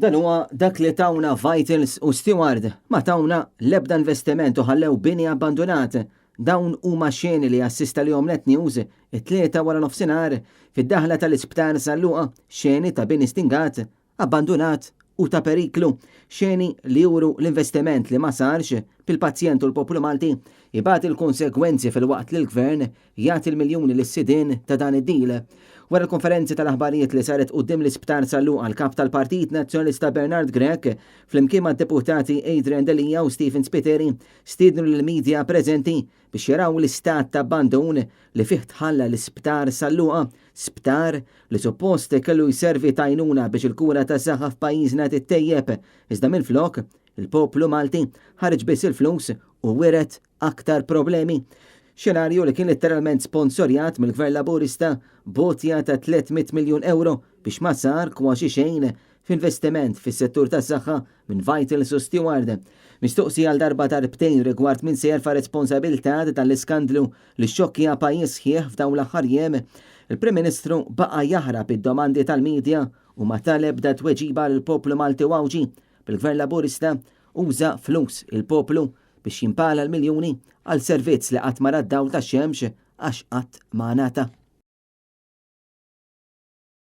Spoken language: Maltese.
Dan huwa dak li tawna Vitals u Steward, ma tawna l-ebda investiment u ħallew bini abbandunat. Dawn huma xeni li assista lihom Net News it-Tlieta wara nofsinhar fid-daħla tal-Isptar San Luqa, xeni ta' bini stingat, abbandunat u ta' periklu, xeni li juru l-investiment li ma sarx bil-pazjent u l-poplu Malti jbati l-konsegwenzi filwaqt li l-Gvern jagħti l-miljuni lis-sidien ta' dan id-deal. Wara l-konferenzi tal-aħbarijiet li saret quddiem l-Isptar San Luqa l-Kap tal-Partit Nazzjonalista Bernard Grech flimkien mad-Deputati Adrian Delia u Stephen Spiteri stiednu lill-media preżenti biex jaraw l-istat ta' abbandun li fih tħalla l-Isptar San Luqa, sptar li suppost kellu jservi t'għajnuna biex il-kura tas-saħħa f'pajjiżna tittejjeb, iżda minflok il-poplu Malti ħareġ biss il-flus u wiret aktar problemi. Xenarju li kien litteralment sponsorjat mill-Gvern Laburista b'għotja ta' 300 miljun ewro biex ma sar kważi xejn f'investiment fis-settur tas-saħħa minn Vitals u Steward. Mistoqsi għal darba darbtejn rigward min se jerfa' responsabilità ta' dan l-iskandlu li xxokkja pajjiż sħiħ f'dawn l-aħħar jiem, il-Prim Ministru baqa' jaħrab id-domandi tal-media u ma ta l-ebda tweġiba lill-poplu Malti u Għawdxi bil-Gvern Laburista uża flus il-poplu biex jimpala l-miljuni għal servizz li qatt ma ra d-dawl tax-xemx għax qatt ma ngħata.